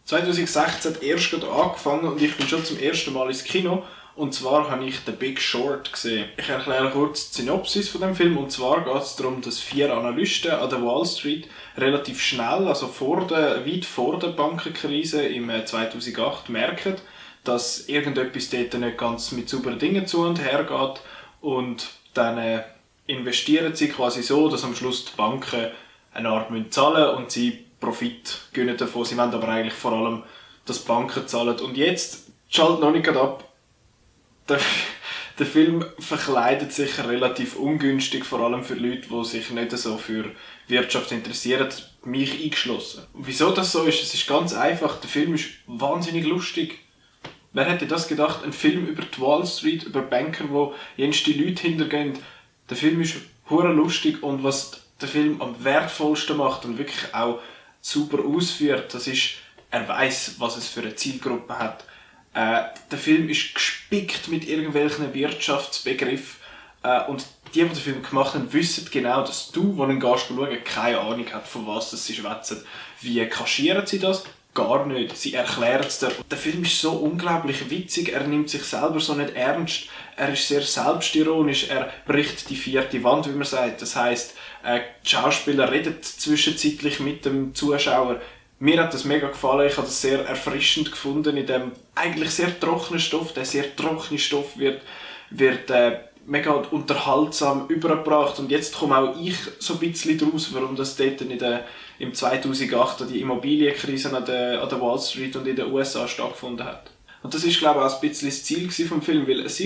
2016 hat erst gerade angefangen und ich bin schon zum ersten Mal ins Kino. Und zwar habe ich The Big Short gesehen. Ich erkläre kurz die Synopsis von dem Film. Und zwar geht es darum, dass 4 Analysten an der Wall Street relativ schnell, also weit vor der Bankenkrise im 2008, merken, dass irgendetwas dort nicht ganz mit sauberen Dingen zu und her geht. Und dann investieren sie quasi so, dass am Schluss die Banken eine Art zahlen müssen und sie Profit gönnen davon. Sie wollen aber eigentlich vor allem, dass die Banken zahlen. Und jetzt schaltet noch nicht ab. Der Film verkleidet sich relativ ungünstig, vor allem für Leute, die sich nicht so für Wirtschaft interessieren, mich eingeschlossen. Und wieso das so ist? Es ist ganz einfach. Der Film ist wahnsinnig lustig. Wer hätte das gedacht? Ein Film über die Wall Street, über Banker, wo jens die Leute hintergehen. Der Film ist hure lustig und was der Film am wertvollsten macht und wirklich auch super ausführt, das ist, er weiß, was es für eine Zielgruppe hat. Der Film ist gespickt mit irgendwelchen Wirtschaftsbegriffen und die den Film gemacht haben, wissen genau, dass du, der ihn schauen, keine Ahnung hast, von was sie schwätzen. Wie kaschieren sie das? Gar nicht. Sie erklären es dir. Der Film ist so unglaublich witzig, er nimmt sich selber so nicht ernst, er ist sehr selbstironisch, er bricht die 4. Wand, wie man sagt. Das heisst, die Schauspieler reden zwischenzeitlich mit dem Zuschauer. Mir hat das mega gefallen, ich habe das sehr erfrischend gefunden in dem eigentlich sehr trockenen Stoff. Der sehr trockene Stoff wird mega unterhaltsam übergebracht und jetzt komme auch ich so ein bisschen draus, warum das dort im 2008 die Immobilienkrise an der Wall Street und in den USA stattgefunden hat. Und das ist, glaube ich, auch ein bisschen das Ziel vom Film, weil es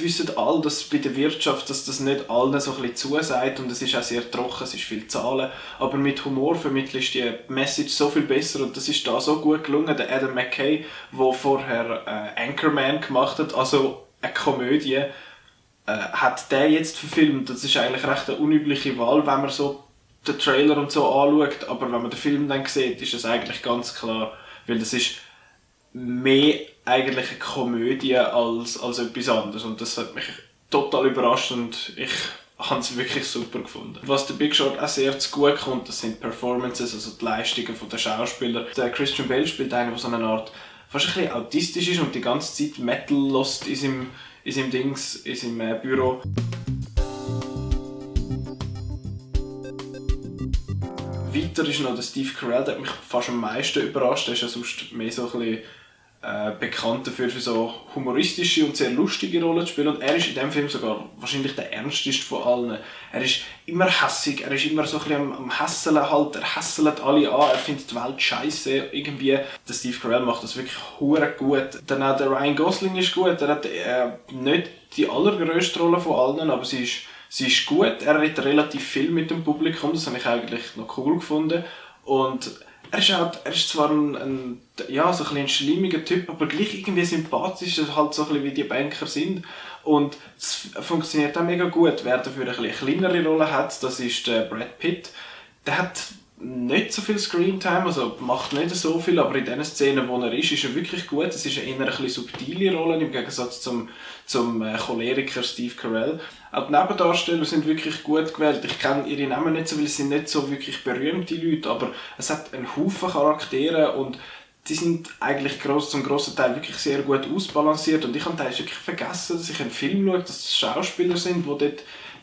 wissen alle, dass bei der Wirtschaft, dass das nicht allen so ein bisschen zusagt und es ist auch sehr trocken, es ist viel Zahlen, aber mit Humor vermittelst du die Message so viel besser und das ist da so gut gelungen. Der Adam McKay, der vorher Anchorman gemacht hat, also eine Komödie, hat der jetzt verfilmt. Das ist eigentlich recht eine unübliche Wahl, wenn man so den Trailer und so anschaut, aber wenn man den Film dann sieht, ist das eigentlich ganz klar, weil das ist mehr eigentlich eine Komödie als etwas anderes und das hat mich total überrascht und ich habe es wirklich super gefunden. Was der Big Short auch sehr zu gut kommt, das sind Performances, also die Leistungen der Schauspieler. Der Christian Bale spielt einen, der so eine Art fast ein bisschen autistisch ist und die ganze Zeit Metal lost in seinem Büro. Weiter ist noch der Steve Carell, der hat mich fast am meisten überrascht. Der ist ja sonst mehr so ein bisschen bekannt dafür, für so humoristische und sehr lustige Rollen zu spielen. Und er ist in diesem Film sogar wahrscheinlich der ernsteste von allen. Er ist immer hässig, er ist immer so ein bisschen am Hässeln halt, er hässelt alle an, er findet die Welt scheisse irgendwie. Der Steve Carell macht das wirklich hure gut. Dann auch der Ryan Gosling ist gut, er hat nicht die allergrößte Rolle von allen, aber sie ist gut. Er redet relativ viel mit dem Publikum, das habe ich eigentlich noch cool gefunden. Und er ist zwar so ein ein schleimiger Typ, aber gleich irgendwie sympathisch, halt so ein bisschen wie die Banker sind. Und es funktioniert auch mega gut. Wer dafür eine kleinere Rolle hat, das ist der Brad Pitt. Der hat nicht so viel Screentime, also macht nicht so viel, aber in den Szenen, wo er ist er wirklich gut. Es ist eher eine subtile Rolle, im Gegensatz zum Choleriker Steve Carell. Auch die Nebendarsteller sind wirklich gut gewählt. Ich kenne ihre Namen nicht so, weil es sind nicht so wirklich berühmte Leute, aber es hat einen Haufen Charaktere und die sind eigentlich zum grossen Teil wirklich sehr gut ausbalanciert und ich habe teilweise wirklich vergessen, dass ich einen Film schaue, dass das Schauspieler sind, die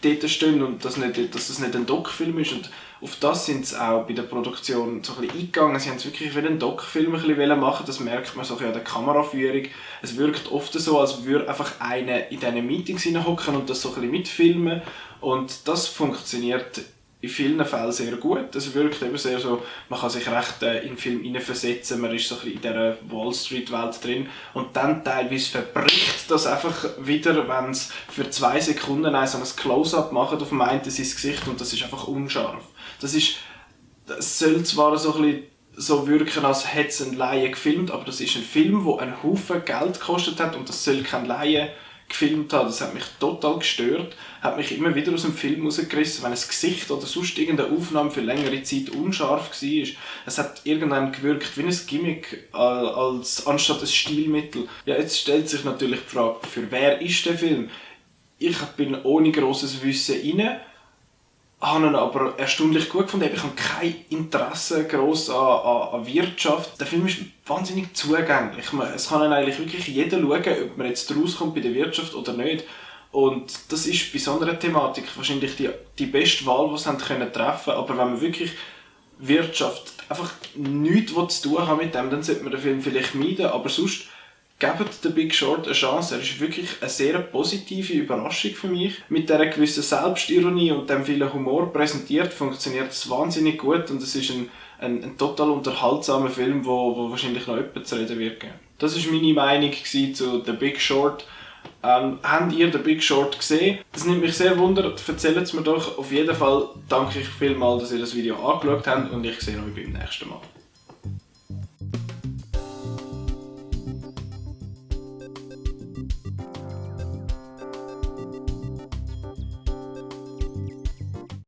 dort stehen und dass das nicht ein Doc-Film ist. Und auf das sind sie auch bei der Produktion so ein bisschen eingegangen. Sie haben es wirklich wie einen Doc-Film ein bisschen machen. Das merkt man so an der Kameraführung. Es wirkt oft so, als würde einfach einer in diesen Meetings hocken und das so ein bisschen mitfilmen. Und das funktioniert in vielen Fällen sehr gut. Es wirkt eben sehr so, man kann sich recht in den Film hineinversetzen, man ist so ein bisschen in dieser Wall Street Welt drin und dann teilweise verbricht das einfach wieder, wenn es für 2 Sekunden so ein Close-Up macht auf dem einen sein Gesicht und das ist einfach unscharf. Das soll zwar so ein bisschen so wirken, als hätte es ein Laie gefilmt, aber das ist ein Film, der einen Haufen Geld gekostet hat und das soll kein Laie gefilmt habe. Das hat mich total gestört, hat mich immer wieder aus dem Film rausgerissen, wenn ein Gesicht oder sonst irgendeine Aufnahme für längere Zeit unscharf war. Es hat irgendwann gewirkt wie ein Gimmick anstatt ein Stilmittel. Ja, jetzt stellt sich natürlich die Frage, für wer ist der Film? Ich bin ohne grosses Wissen rein habe ihn aber erstaunlich gut gefunden. Ich habe kein Interesse gross an Wirtschaft. Der Film ist wahnsinnig zugänglich. Es kann ihn eigentlich wirklich jeder schauen, ob man jetzt rauskommt bei der Wirtschaft oder nicht. Und das ist bei so einer Thematik wahrscheinlich die beste Wahl, die sie haben treffen können. Aber wenn man wirklich Wirtschaft einfach nichts zu tun haben mit dem, dann sollte man den Film vielleicht meiden. Aber sonst gebt The Big Short eine Chance. Er ist wirklich eine sehr positive Überraschung für mich. Mit dieser gewissen Selbstironie und dem vielen Humor präsentiert, funktioniert es wahnsinnig gut und es ist ein total unterhaltsamer Film, wo wahrscheinlich noch jemand zu reden wird geben. Das war meine Meinung zu The Big Short. Habt ihr The Big Short gesehen? Das nimmt mich sehr wunder. Erzählt es mir doch. Auf jeden Fall danke ich vielmals, dass ihr das Video angeschaut habt und ich sehe euch beim nächsten Mal.